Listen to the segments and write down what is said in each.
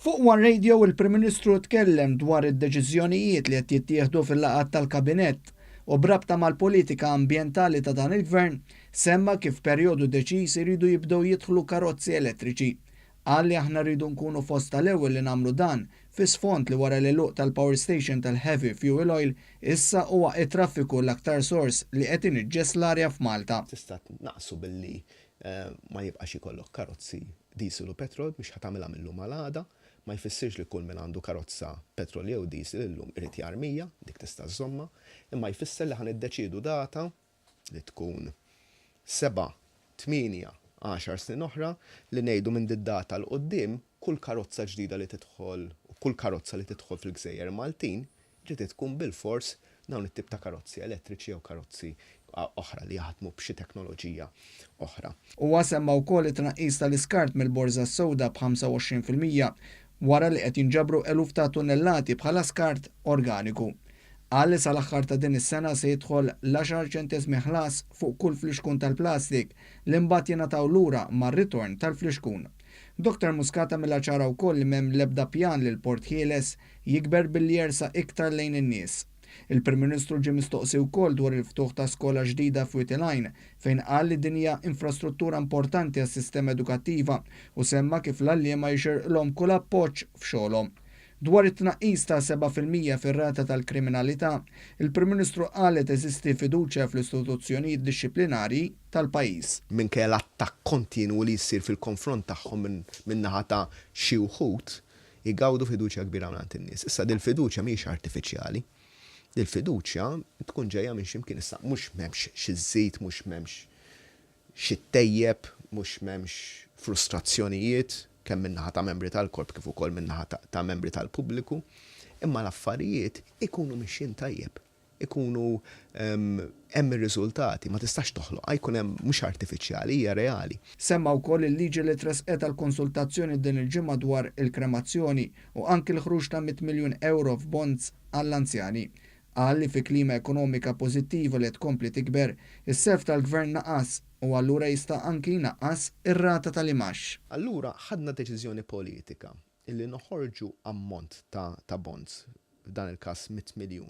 Fuq One Radio il-Prim Ministru tkellem dwar id-deċiżjonijiet li qed jittieħdu fil-laqgħat tal-Kabinett u b'rabta mal-politika ambjentali ta' dan il-Gvern semma kif f'perjodu deċiż iridu jibdew jidħlu karozzi elettriċi. Qal li aħna rridu nkunu fost tal-ewwel li nagħmlu dan fi sfond li wara l-għeluq tal-power station tal-heavy fuel oil issa huwa t-traffiku l-aktar sors li qed iniġġes l-arja f'Malta. Tista' tnaqqsu billi ma jibqax ikollok karozzi diesel u petrol, mhix ħa tagħmilha mil-lum għal għada. Ma jfissirx li kull min għandu karozza petrol jew diesel illum irid jarmija, dik tista' żżommha, imma jfisser li ħa niddeċiedu data li tkun seba', tmienja, għaxar snin oħra, li ngħidu minn did-data 'l quddiem kull karozza ġdida li tidħol u kull karozza li tidħol fil-gżejjer Maltin trid tkun bilfors dawn it-tip ta' karozzi elettriċi jew karozzi oħra li jaħdmu b'xi teknoloġija oħra. Huwa semma wkoll it-tnaqqis tal-iskart mill-borża s-sewda b'25% wara li qed jinġabru eluf ta' tunnellati bħala skart organiku. Qal li sal-aħħar ta' din is-sena se jidħol l-għaxar ċenteżmi ħlas fuq kull flixkun tal-plastik li mbagħad jingħataw lura mar-ritorn tal-flixkun. Dottor Muscat għamilha ċara wkoll li m'hemm l-ebda pjan li l-Port Ħieles jikber billi jersaq iktar lejn in-nies. Il-Prim Ministru ġie mistoqsi wkoll dwar il-ftuħ ta' skola ġdida f'Wied il-Għajn fejn qal li din hija infrastruttura importanti għas-sistema edukattiva u semma kif l-għalliema jixirqilhom kull appoġġ f'xogħolhom. Dwar it-tnaqqis ta' 7% fir-rata tal-kriminalità, il-Prim Ministru qal li teżisti fiduċja fl-istituzzjonijiet dixxiplinarji tal-pajjiż. Minkejja l-attakk kontinwu li jsir fil-konfront tagħhom min-naħa ta' xi wħud, Igawdu fiduċja kbira mingħand in-nies. Issa dil-fiduċja mhijiex artifiċjali. Dil-fiduċja tkun ġejja minn xi mkien. Issa mhux m'hemmx xi żżid, mhux m'hemmx xi ttejjeb, mhux m'hemmx frustrazzjonijiet kemm min-naħa ta' membri tal-korp kif ukoll min-naħa ta' membri tal-pubbliku, imma l-affarijiet ikunu mixjin tajjeb. Ikunu hemm ir-riżultati, ma tistax toħloqha, jkun hemm mhux artifiċjali, hija reali. Semma wkoll il-liġi li tressqet għall-konsultazzjoni din il-ġimgħa dwar il-kremazzjoni u anki l-ħruġ ta' mitt miljun ewro f'bonds għall-anzjani. Qal li fi klima ekonomika pożittiva li qed tkompli tikber, is-self tal-Gvern naqas u allura jista' anki jnaqqas ir-rata tal-imgħax. Allura ħadna deċiżjoni politika illi noħorġu ammont ta' ta' bonds, f'dan il-każ mitt miljun,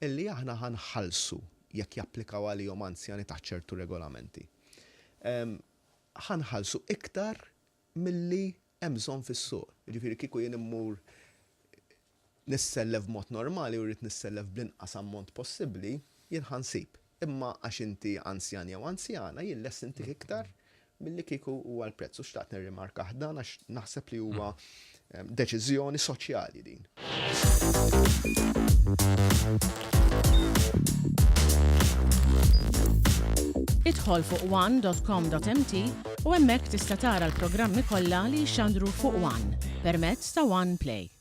illi aħna ħa nħallsu jekk japplikaw għalihom anzjani taħt ċertu regolamenti. Ħa nħallsu iktar milli hemm bżonn fis-suq. Jiġifieri kieku jien immur nissellef b'mod normali u rrid nissellef bl-inqas ammont possibbli, jien ħa nsib. Imma għax inti anzjan jew anzjana, jien lest intik iktar milli kieku huwa l-prezz. U xtaqt nirrimarkah dan għax naħseb li huwa deċiżjoni soċjali din. Idħol fuq one.com.mt u hemmhekk tista' tara l-programmi kollha li jixxandru fuq One permezz ta' One Play.